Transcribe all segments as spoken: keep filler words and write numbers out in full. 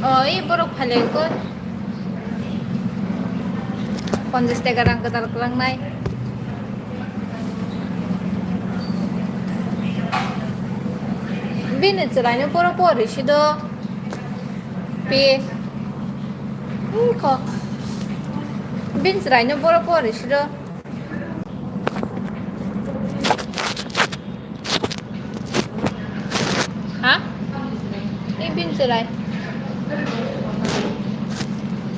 O, i borok phalai ko. Ponchash taka rang kwtal kwlangnai. Bini chwraino borok pori sido. Pi. Iko. Bini chwraino borok pori sido. Ha? Ni bin chwrai.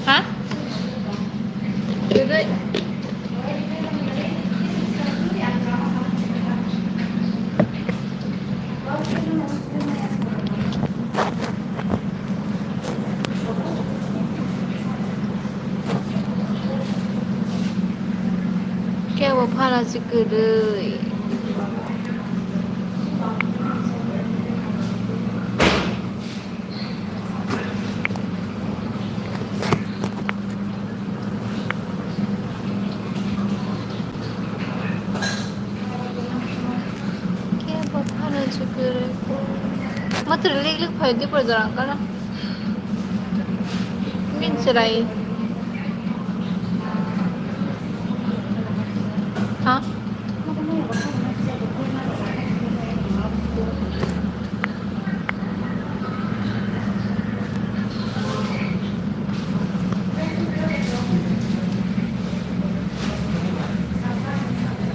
Ha? Dudui. Kebo phano se kwrwi. Kebo phano se kwrwi. Matwrwi lik lik phai di porda rang kana. Min chwrai. Ha?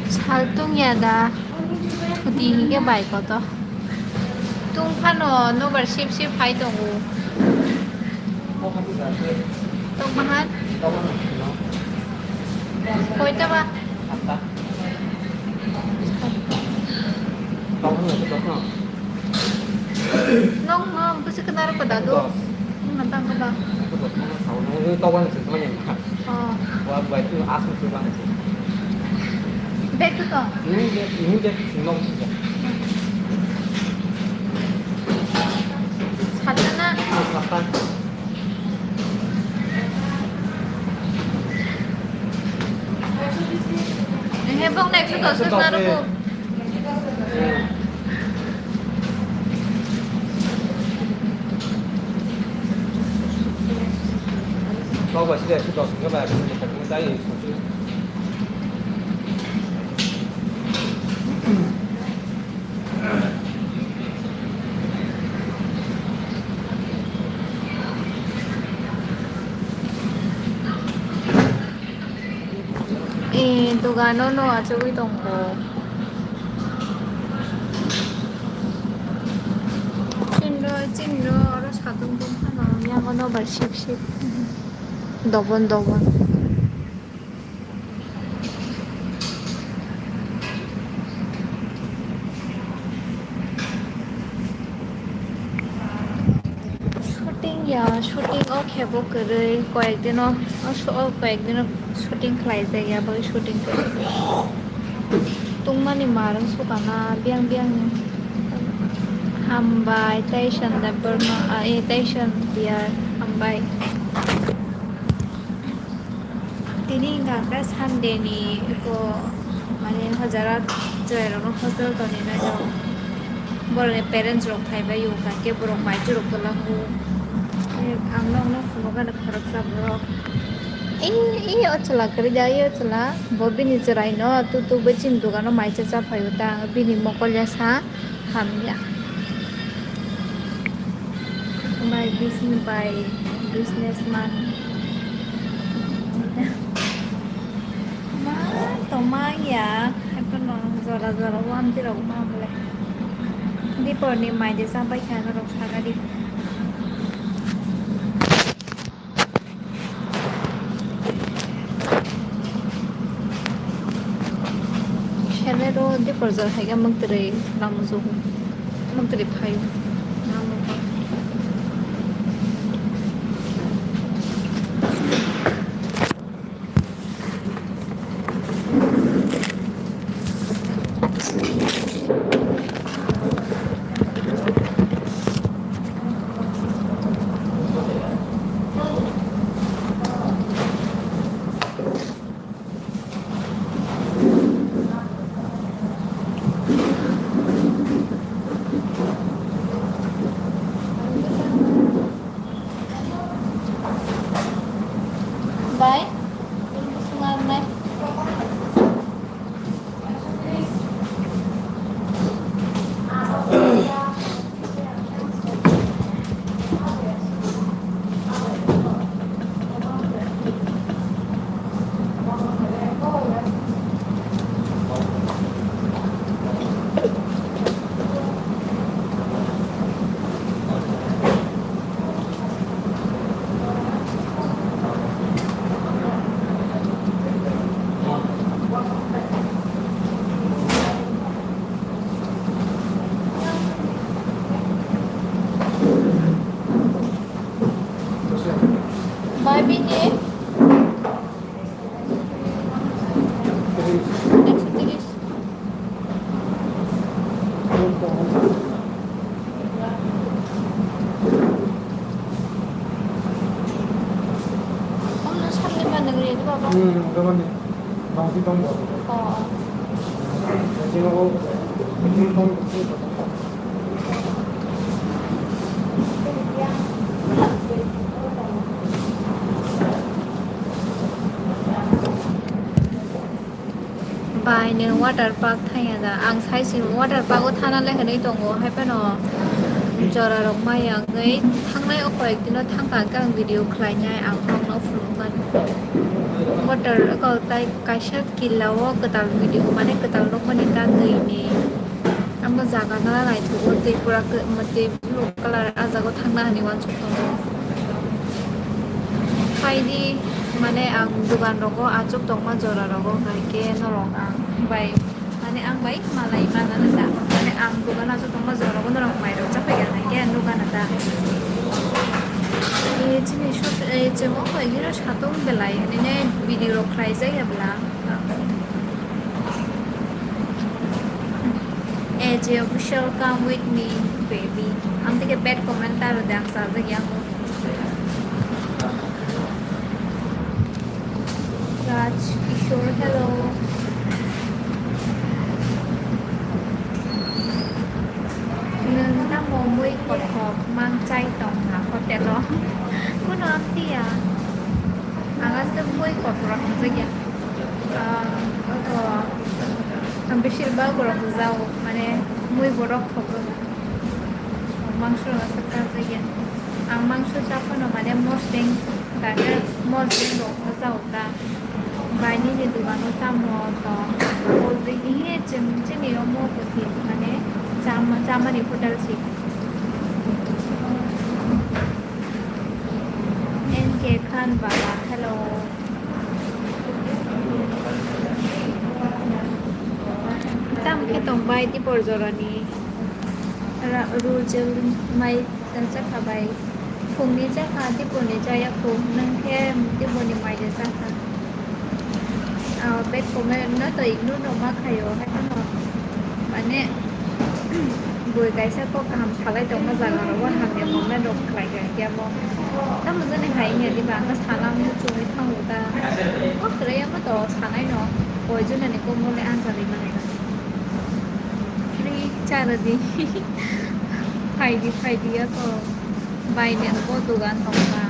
Sal tungya da. Phuti hinkhe bai koto. Tung phano nobar sip sip phai tongo. Tok bahan? Koita ba? Nong ma bwswk kwna rwkha da do? Nung na tang kha ba? Oh. Bag to to? Sat ta na? Ehe, bok na ekso dos na rwkha. Kok ba sida ekso dos hingke ba ekso dos hingke dai songsi. Eh, dogano no achugwi tongo. Chinro, chinro, oro satung tong phano, yago no bai sip sip. Dobon, dobon. Shooting ya, shooting o khe bo kwrwi, koyek dino, o so-, o koyek dino shooting khlai jak ya, bai shooting kwrwi. Tungmani marwng sukana, biyang biyang ni. Hambai, Taishan Debbarma, ah, eh, Taishan Diyar, hambai. Tini hwnkha khe Sunday ni eko, mane, hojara chwrairokno hostel toni naino. Borokni parents rok phaibai o, hwnkha khe borok maichwrwk kwlango. Ang nokno phunukgani khoroksa borok. Ei, ei, o chwla kwrwi da, ei, o chwla. Bo bini chwraino tutuk bai chini dogano mai cha cha phaio ta, bini mokol ya sa. Hamya. Bai business, bai businessman. Ma, to mangya. Ekhon jora jora wamti rok ma bole. Dipor ni mai de sa bai kha norok sagadi. Khelero de porjal hai khe mwktwrwi lama jugo. Mwktwrwi phaio. Hmm, gamani. Bangsi tong bo. Oh. Sino ko. Bai nwng water park thangya da. Ang sai se water park o thana le hinwi tongo, hai phano jora rok maya wngwi thangnai, o koyek dino thangkha hwnkhe ang video khlainai, ang nokno phunukmani. Water o tai kaisa killa o kwtal video, mane kwtal nokmani ta twi ni. Amo jaga no naithogo, twi pura khe-, twi blue colour. Ah jaga o thangna hinwi uansuk tongo. Phaidi, mane ang dugan rogo achuk tongma jora rogo, hai khe norok ang bai, mane ang bai malai mano da, mane ang dugan achuk tongma jora rogo norok mai rok chapai ya, hai khe ang nukha na da. E, chini shot, e, chemo koi giro satung belai hinwi video rok khlai jak ya bla. A J official, come with me, baby. Ang tike bad comment ta rw de, ang sajak ya. Raj Kishore, hello. Nwng tamo mui kothok mang chai tong na hotel o? Kuno amtiya. Ang aswk mui kothok rok hwnjak ya. Ah, oto, ang bisi bal borok rwjao, mane mui borok thokjak. Mangso rok aswk chajak ya. Ang mangso cha phano mane mosdeng, dagwk mosdeng rok rwjao ta. Bai nini dogano tamo tong? Mosdeng, ihe chwng chini omo kwthwi mane chama, chamani hotel si. N K Khan Baba, hello. Tam khe tong bai Dipor jorani ra-, rujak mai chakha bai. Phungni chakha, Diporni chaya khu, nwng khe Diporni mai de chakha. Ah, bad comment no to ignore no ma khayo, hai phano. Mane, bui kaisa kok kaham salai tongma jaga rogo hamya comment rok khlai kha khe amo. Tamo jani hai wngya diba, ang khe sana muchungwi thango ta. Kok kwrwi amo to sanai no, koi jonani kokno le anjali manai no. Free cha rwdi. Phaidi, phaidi ya to. Bai nwng bo dogan tongkha.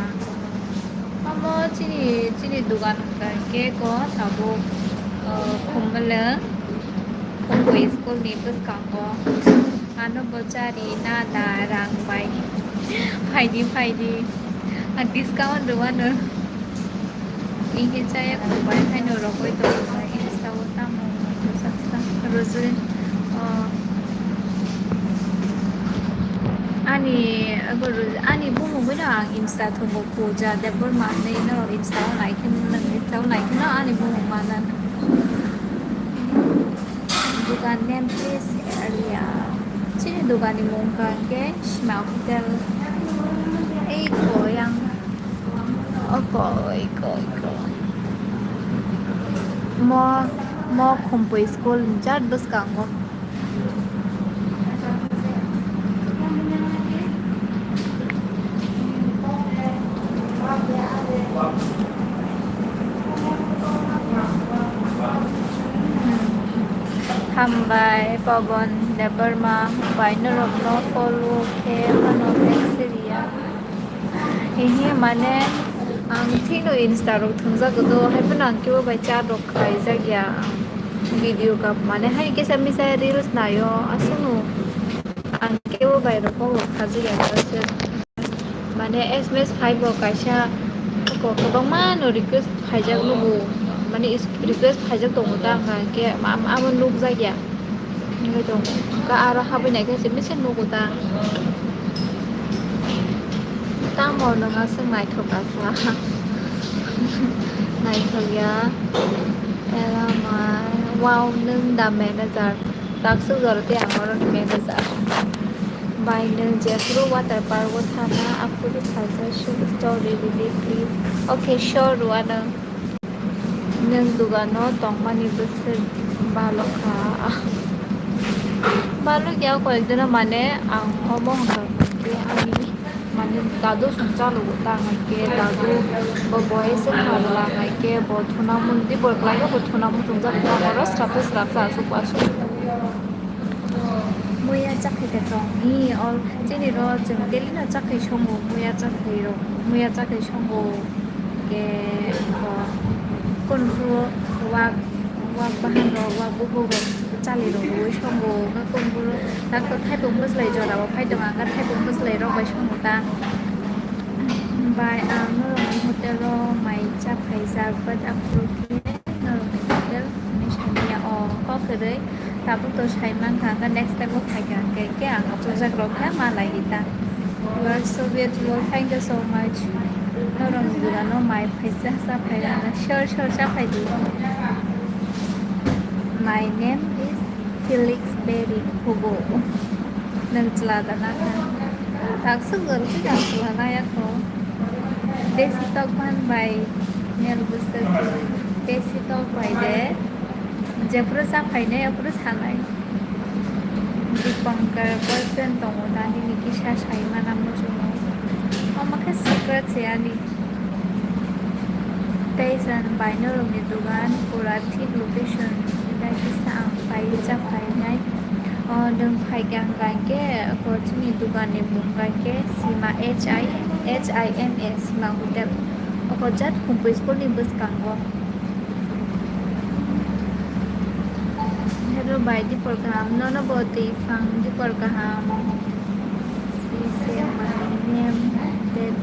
Omo chini, chini dogan hwnkha cake o tabuk, uh, Khumulwng, Khumbu school ni bwskango. Ano bo chari na da rang bai. Phaidi, phaidi. A discount rwano. Ingkhe chaya kubai haino rogwi tongo, Insta o tamo wngwi bwsaksa rwjagwi. O, ani, abo rw-, ani bumungwi no ang Insta thwngwi Pooja Debbarma hinwi norok Insta o naikhe, nwng Insta o naikhe no ani bumung mananw. Dukan name please area. Chini dukan ni mung hwnkha hwnkhe Sima Hotel. Ei koi ang. O koi, koi, koi. Mo, mo Khumpui school ni jat bwskango. Hambai Pawan Debbarma bai norokno follow khe phano beng siriya. Ehe mane ang chini Insta rok thwngjak do, hai phano ang kebo bai chat rok khlaijak ya. Video kap mane hai kisa misa reels naio, aswkno ang kebo bai rok bo khajak ya, mane S M S phai bo kaisa ko kwbangma no request phaijak nugo, mane is-, request phaijak tongo ta, hwnkha hwnkhe am-, amo nukjak ya. Wngwi tongo. Hwnkhe aro habwi naikhe se misa nugo ta. Tamo nwng aswk naithok asa. Naithok ya. Ela mai. Wow, nwng da manager. Takswk jora tei ang oro manager. Bai nwng jephuru water park o thana, aphuru salsa shoe store rwdi please. Okay, sure, rwano. Nwng dogano tongmani bwswk balokha. Balokya koyekdino mane ang omo hwnkha khe ani Mani dadu song chalo ta ngai ke dadu bo boy se kha la ngai ke bo thuna mun di bor klai bo thuna mun song jak ta oro srap srap sa su pa su. Muya chakhai ta tong ni ol chini ro chwng daily no chakhai songo muya chakhai ro muya chakhai songo ke ko kun ro wak wak bahan ro wak bubu ro chali ro ro songo ga kun ro tak to thai bung bwslai jora bo phai tong ang ga thai bung bwslai rok bai songo ta. Bai ang norokni hotel o mai cha phaijak, but aphuru khe norokni hotel hinwi saniya o kok kwrwi. Tabuk to sai mankha, hwnkhe next time o phaikha hwnkhe khe ang achukjak rok khe ma lai di ta. You are so beautiful, thank you so much. Norokni dogano mai phaisa cha phairokno sure sure cha phai di. My name is Felix Berry Hugo. Nwng chwla da na kha? Takswk jora khe ang chwla na ya kho. Besi tok phan bai mel bwswk besi tok bai de. Jephuru cha phainai aphuru sanai. Dipankar boyfriend tongo da nini kisa sai mana muchungo. Omo khe secret se ani. Tei chwng bai norokni dogan pura thik location, hwnkhe kisa ang pai cha phainai. O nwng phai kha hwnkhe ko chini dogan ni mung hwnkhe Sima H I H I M A Sima Hotel. Oko jat Khumpui school ni bwskango. Hello bai, dipor kaham, nono bo twi phang dipor kaham. She say my name, that,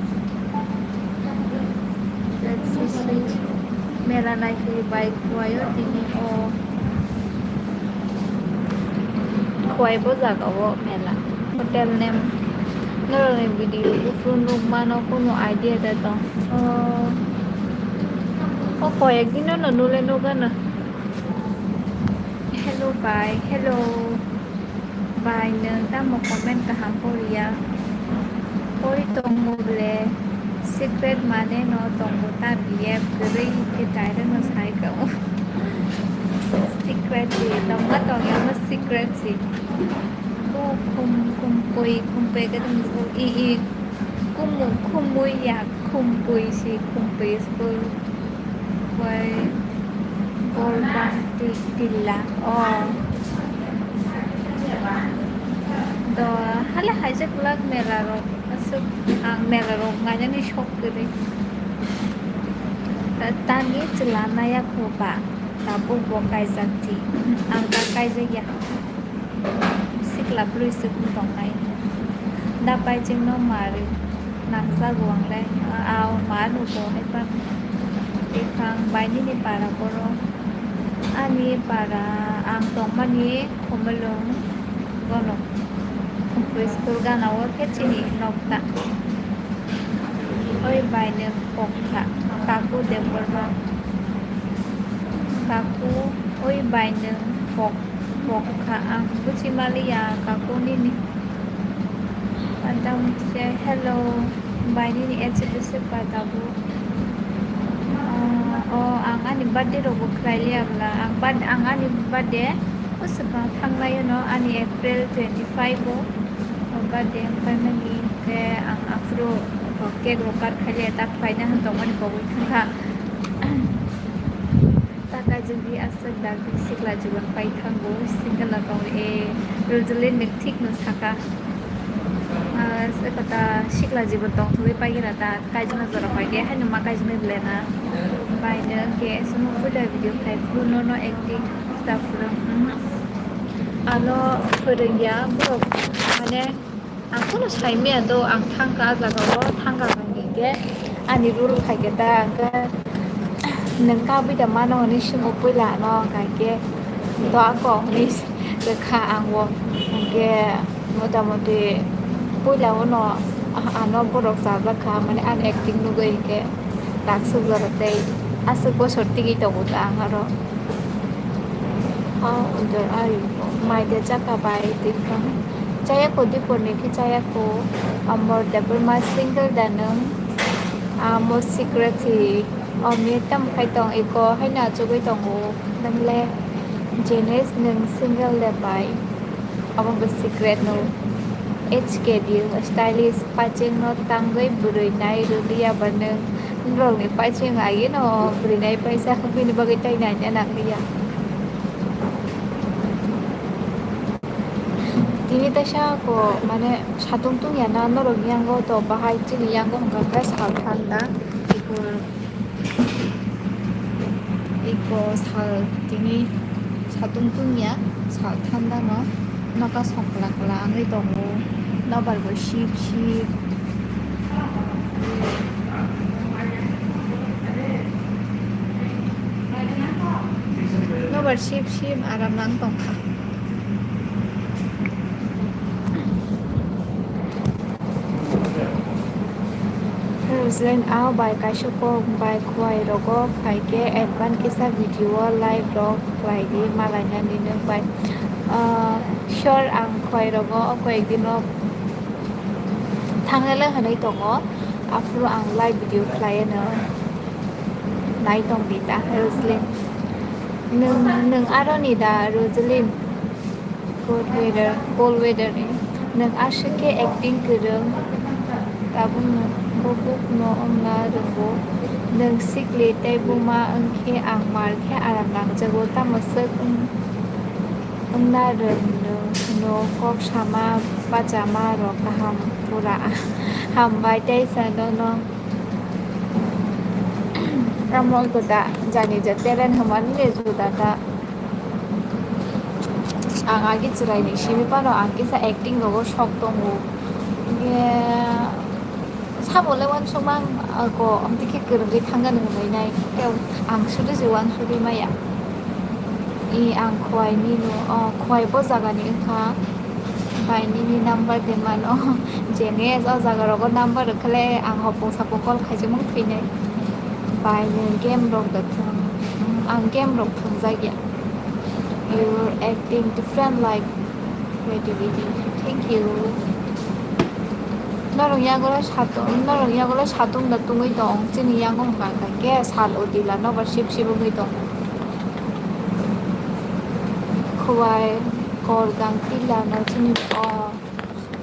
that she sweet. Mela naiphili bai khuaio tini o. Khuai bo jaga o mela. Hotel name. Norokni video buphuru nukmano kunu idea da tong. O, o koyek dino no nule nukgano. Hello bai, hello. Bai nwng tamo comment kaham poriya? Pori tongmo le secret mane no tongo ta B F kwrwi khe direct no sai ka o. Secret si tongma tongya mo secret si. Ko khum khum koi khum pe ka tong i i kumu khumui ya khum pui si khum pui school. Bai bol bang ti tilla. Oh. Do hala haijak lak mela rok. Asuk ang mela rok ngainani sok kwrwi. Tani chwla naya kho ba. Tabuk bo kaijak ti. Ang ta kaijak ya. Sikla bwrwi se wng tongnai. Da pai chwngno ma rw nangjago ang le. A o ma nugo hai phano. Ephang bai nini para borok. Ani para ang tongmani Khumulwng bono. School gana o khe chini nok ta. Oi bai nwng pok kha, kaku Debbarma. Kaku, oi bai nwng pok, pok kha, ang buchi maliya kaku nini. Adam se hello, bai nini H B C pa tabuk. Ah, oh, ang ani birthday rokbo khlai liya bwla. Ang bad-, ang ani birthday o swkang thangnai no, ani April twenty five o. O birthday wng paimani khe ang aphuru cake rok cut khaile ta khlaina hwn tongmani koboi thangkha. Ta kaijwk di aswk dak di sikla jibon pai thango single no tong e rwjwlwi nwk thik no saka. Ah, se kota sikla jibon tong thogwi pai gana ta kaijwk no jora pai de haino ma kaijwk no belai na. Bai no khe sumo puila video khai phuru no no acting ta phuru. Ano phwrwngya borok mane ang kunu saimaya do ang thangkha ah jagao thangkha hwnkhe ani rule khaikhe ta hwnkhe nwng kabui da mano hwnwi swngo puila ano hwnkhe do ako hwnwi rwkha ang o hwnkhe motamoti puila uno ano borok chajakha mane ani acting nugwi hwnkhe taksuk jora tei aswk bosor tigwi tongo ta ang aro. How old are you? Mai de chaka bai twi phang. Chaya ko di por ni khe chaya ko. Amor Debbarma single da nwng? Amo secret si. O mi tam khai tong iko hai na chugui tongo. Nwng le Jenis nwng single le bai. Amo bo secret no. H K D stylist paichengno tangwi bwrwi nai rwliya ba nwng? Norokni paicheng agino bwrwi nai paisa bini bagwi tei naina nangliya. Tini teisa ko mane satung tungya na norok yango to bahai chini yango hwnkha khe sal thanda. Iko sal tini satung tungya sal thanda no noka song kla kla wngwi tongo nobar bo sip sip. Nobar sip sip aram nang tongkha. Rosalind, ah, bai kaisa kok bai khwai rogo phai khe advance kisa video live rok khlai di malainani nwng bai. Ah, sure, ang khwai rogo o koi dino thangnai le hwnwi tongo, aphuru ang live video khlai no nai tong di ta Rosalind. Nwng, nwng aroni da Rosalind? Cold weather, cold weather ni. Nwng aswk khe acting kwrwng, tabukno bubukno wngna rwngo. Nwng sikli tei buma wngkhe ang mar khe aram nangjago, tamo swk wng-, wngna rwng nwng hwno kok sama bachama rok kaham pura. Hambai teisa nono. Tamo juda jani je talent hwnmani le juda ta. Ang agi chwraini simi phano ang kisa acting rogo sok tongo. Hinkhe sabo le uansukma ang, ah, ko amtwi khe kwrwngwi thangani hwnwi nai. Tei ang sudi se uansugwi maya. I ang khwai nino, oh, khwai bo jagani wngkha. Bai nini number de mano. Jene o jaga rogo number rwkha le ang hopung sapung call khaijak mung thwinai. Bai nwng game rok da thwng. Ang game rok thwngjak ya. You're acting different like creativity. Thank you. Norok yagulo satung, norok yagulo satung da tungwi tong. Chini yago hwnka hwnka khe sal o tila nobar sip sip wngwi tong. Khwai kor gang tila no chini o.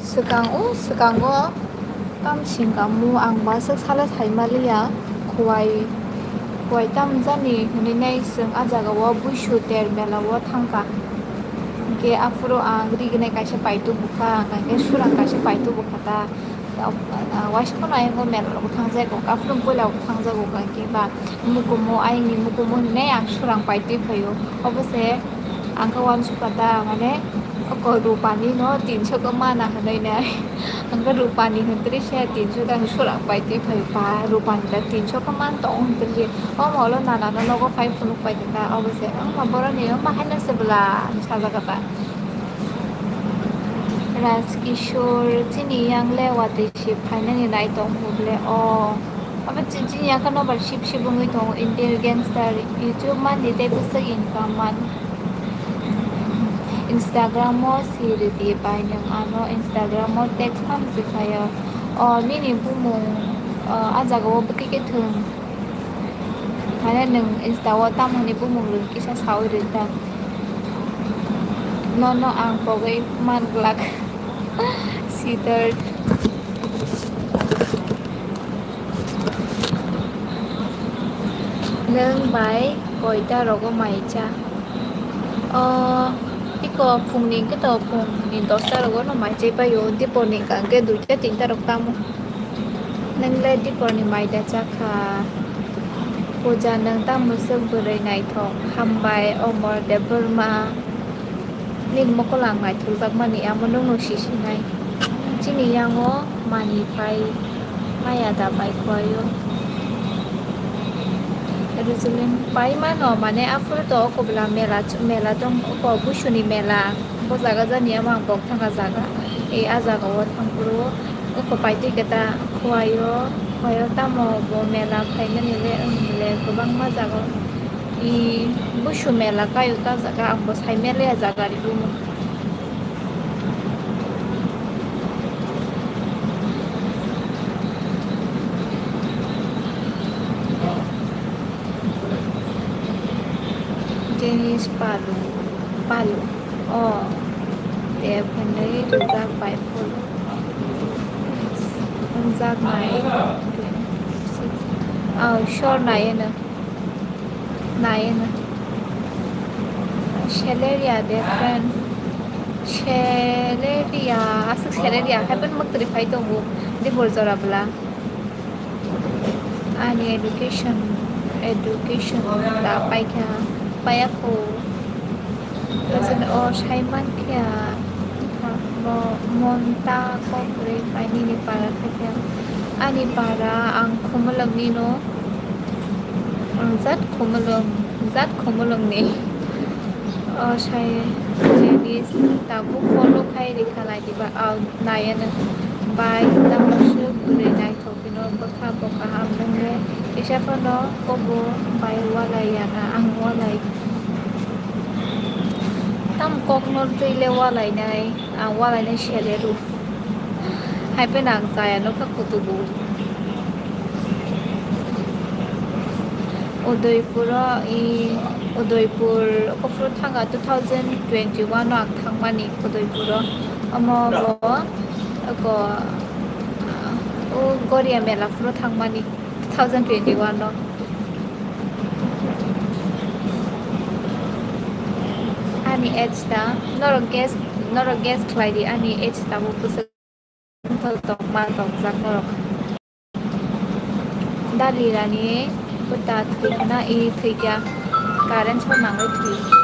Swkang o, swkango tam singkamu ang ba swk sala sai maliya, khwai, khwai tam jani hwnwi nai chwng a jagao Buisu ter mela o thangkha. Hinkhe aphuru ang rignai kaisa paitu bukha, hwnkhe surang kaisa paitu bukha ta. Waisa phano ayang o mela rogo thangjago, aphuru puila bo thangjago, hinkhe ba mukumu, ayangni mukumu hinwi ang surang paitwi phaio. Obo se ang khe uansukha ta, mane, oko rupani no tinso khe mana hinwi nai. Ang khe rupani hintri se tinso khe ang surang paitwi phaio ba, rupani da tinso khe man tong hintri se. Omo ulo nana no nogo phai phunuk pai khe ta, obo se, omo boroni omo haino se bwla, hinwi sajak kha ta. Rajkishore, chini yang le watwi se phainani nai tong kho ble, o. Abo chi-, chini yakha nobar sip sip wngwi tongo, Indian gangster, YouTube man di tei bwswk income man. Instagram o si rwdi bai nwng ano Instagram o text phano swkhaio. O nini bumung, o, a jaga o bwtwi khe thwng. Mane nwng Insta o tamo hwnwi bumung rwng kisa saui rwdi ta. Nono ang pogwi man glak. Siddharth. Nwng bai koita rogo mai cha? O, iko phungni hwnkhe to phungni dosta rogo no mai chai paio, diporni hwnkha hwnkhe duita tinta rok tamo. Nwng le diporni mai da cha kha? Puja, nwng tamo swk bwrwi naithok. Hambai, Omor Debbarma. Nini mokol ang naithokjakmani, amo nwngno sisinai. Chini yango manwi pai maya da bai khuaio. Jerusalem pai mano, mane aphuru to oko bwla mela, mela tong, oko Busuni mela. Bo jaga jani amo ang bok thangkha jaga. E, a jaga o thangphuru oko paitwi khe ta khuaio, khuaio tamo bo mela phaimani le, wng le kwbangma jaga o. I Busu mela kaio ta jaga, ang bo sai maliya jaga ribumo. Jenis palu, palu. O, tep hwnwi rijak bai phul. Jak nai. Oh, sure nai eno. Nai eno. Salary ya de friend. Salary ya, aswk salary ya, haiphano mwktwrwi phai tongo. Dibor jora bwla. Ani education, education da paikha, paiya kho. Present o sai mankha, wngkha bo monta kok kwrwi pai nini para khaikha. Ani para ang Khumulwng ni no, ang jat Khumulwng, jat Khumulwng ni. O sai ladies tabuk follow khai rikha nai diba, ah, nai ano bai tabuk swk bwrwi naithok. Bini bwkha bo kaham nwngle kisa phano kobo bai walai ya na, ang walai. Tam kokno twi le walai nai, ang walai nai sele rw. Hai phano ang chaya nokha kutubu. Udaipuro, i, Udaipur, kophuru thanga two thousand twenty-one o ang thangmani Udaipuro. Omo bo, ko, o Goria mela phuru thangmani two thousand twenty-one o. Ani age ta, norok guess, norok guess khlai di, ani age ta bo bwswk. Tongma tongjak norok. Dali rani kwta thwi khna i thwikya. Current bo nangwi thwi.